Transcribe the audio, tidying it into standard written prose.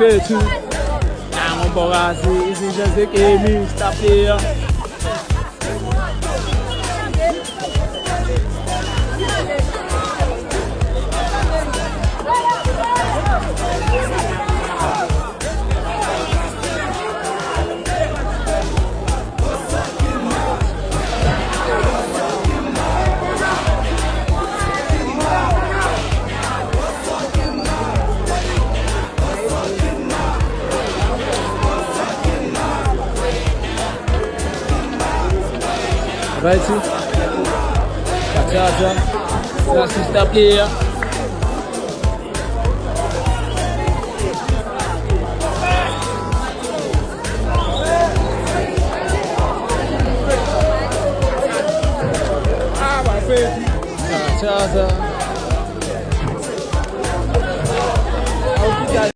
Mfethu. Nango Mbokazi, izinja zegame, star player. Right. Bathatha. Nasi star player.